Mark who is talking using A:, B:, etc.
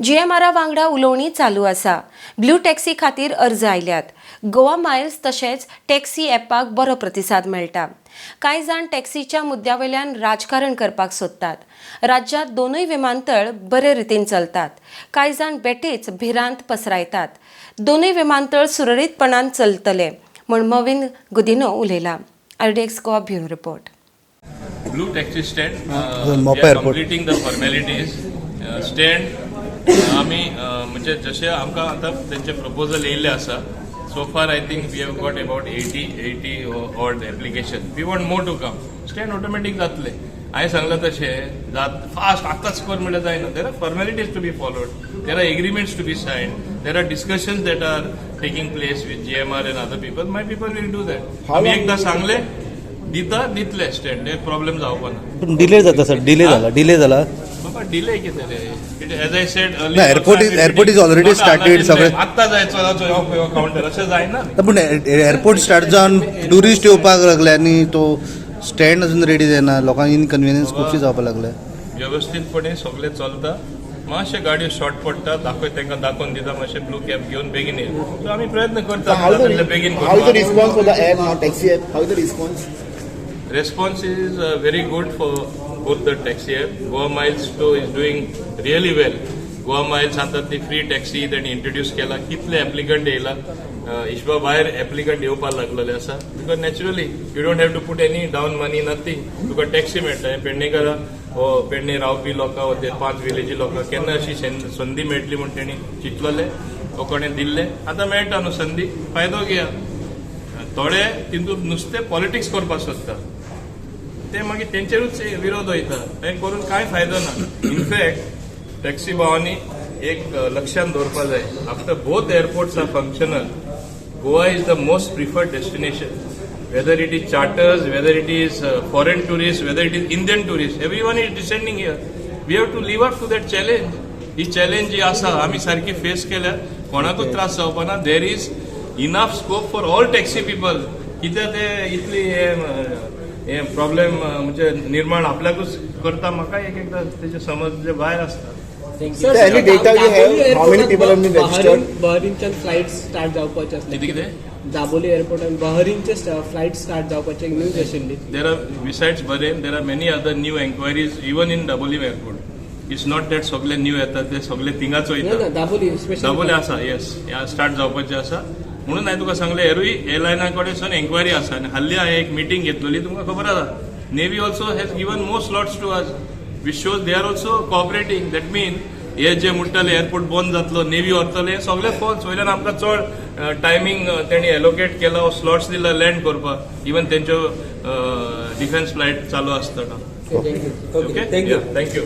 A: जीएमआरा वांगडा उलोवणी चालू आसा. ब्लू टॅक्सी खातीर अर्ज आयल्यात. गोवा मायल्स तशेंच टॅक्सी ॲपाक बरो प्रतिसाद मेळटा. कांय जाण टॅक्सीच्या मुद्द्या वयल्यान राजकारण करपाक सोदतात. राज्यांत दोनूय विमानतळ बरे रितीन चलतात. कांय जाण बेठेच भिरांत पसरायतात. दोनूय विमानतळ सुरळीतपणान चलतले म्हूण Mauvin Godinho उलयला. RDX Goa bureau report.
B: Blue taxi stand,
C: Mopa
B: we are
C: airport.
B: Completing the formalities. Stand आमी म्हणजे जशे आमकां आतां तेंचे प्रपोजल येयल्ले आसा, so far I think we have got about 80 odd application. We want more to come. Stand automatic जातले. हांवें सांगलां तशें जात फास्ट आतांच कर म्हणल्यार जायना. There are formalities to be followed, there are agreements to be signed, there are discussions that are taking place with GMR and other people. My people will do that. आमी एकदां सांगले, दिता दितले स्टँड, ते प्रॉब्लेम जावपा ना.
C: पण delay जाता सर, डिले झाला, डिले झाला.
B: बाबा, डिले कितें रे? As I said,
C: ना, airport is already started, सगळें.
B: आत्ता जाय, चला यो काउंटर, अशें जायना.
C: पूण एअरपोर्ट स्टार्ट जावन ट्युरिस्ट येवपाक लागले आनी तो स्टँड अजून रेडी जायना. लोकांक इनकन्विनियन्स खुबशी जावपाक लागले.
B: व्यवस्थीतपणे सगळें चलता. मातशे गाडयो शॉर्ट पडटा, दाखय तांकां, दाखोवन दिता. मातशे ब्लू कॅब घेवन बेगीन ये. सो आमी प्रयत्न करता जाता बेगीन
D: How is the
B: करपाक.
D: Response for the app now, taxi app? How is the response?
B: Response is very good for both the taxi app. Goa Miles too is doing really well. Goa Miles आता ती free taxi त्यांनी introduce केला. कितले applicant येयला, हिशोबा भायर applicant येवपाक लागलेले आसा, because naturally you don't have to put any down money, nothing. तुका टॅक्सी मेळटा. हे पेडणेकारा हो पेडणे रावपी लोकां हो ते पांच विलेजी लोकां केन्ना अशी संदी मेळटली म्हूण तेणी चिंतलेले हो कोणें दिल्ले. आतां मेळटा न्हू संदी, फायदो घेया. थोडे तितूंत नुस्तें पॉलिटिक्स करपाक सोदता, ते मागीर तेंचेरूच विरोध वयता. हें करून कांय फायदो ना. इनफॅक्ट टॅक्सी भावांनी एक लक्षात दवरपा जाय, after both airports are functional, Goa is the most preferred destination. Whether it is charters, whether it is foreign tourist, whether it is Indian tourist, everyone is descending here. We have to live up to that challenge. He challenge जी आसा, आमी सारकी face केल्यार कोणाकूच त्रास जावपा ना. There is enough scope for all taxi people. कित्याक ते इतली हे हे प्रॉब्लेम म्हणजे निर्माण आपल्याकूच करता, म्हाका एक एकदां तेजे समज जे भायर आसता.
D: Sir, any data you have? How many people have been registered?
E: बहरीनच्यान flight start जावपाचे आसले.
B: कितें कितें?
E: दाबोली एअरपोर्टान बहरीनचे फ्लायट स्टार्ट जावपाची एक न्यूज आशिल्ली.
B: There are, besides Bahrain, there are many other new enquiries even in Dabolim airport. It's not that सगळे new येतात, ते सगळे थिंगाच
E: ना
B: वयता.
E: ना, दाबोली स्पेशल.
B: दाबोली आसा, येस, स्टार्ट जावपाचे आसा. म्हणून हांवें तुका सांगलें, एरूय एअरलायना कडेन एन्क्वायरी आसा. आनी हाल्ली हांवें एक मिटींग घेतलेली, तुमकां खबर आसा, Navy also has given more slots to us, which shows they are also cooperating. That mean हे जे म्हणटाले एअरपोर्ट बंद जातलो, नेव्ही व्हरतले, हे सगळे फॉल्स. वयल्यान आमकां चड टायमींग तेणी एलोकेट केला, स्लॉट्स दिला लँड करपाक, इवन तेंच्यो डिफेन्स फ्लायट चालू आसतना. Okay, thank you, thank you.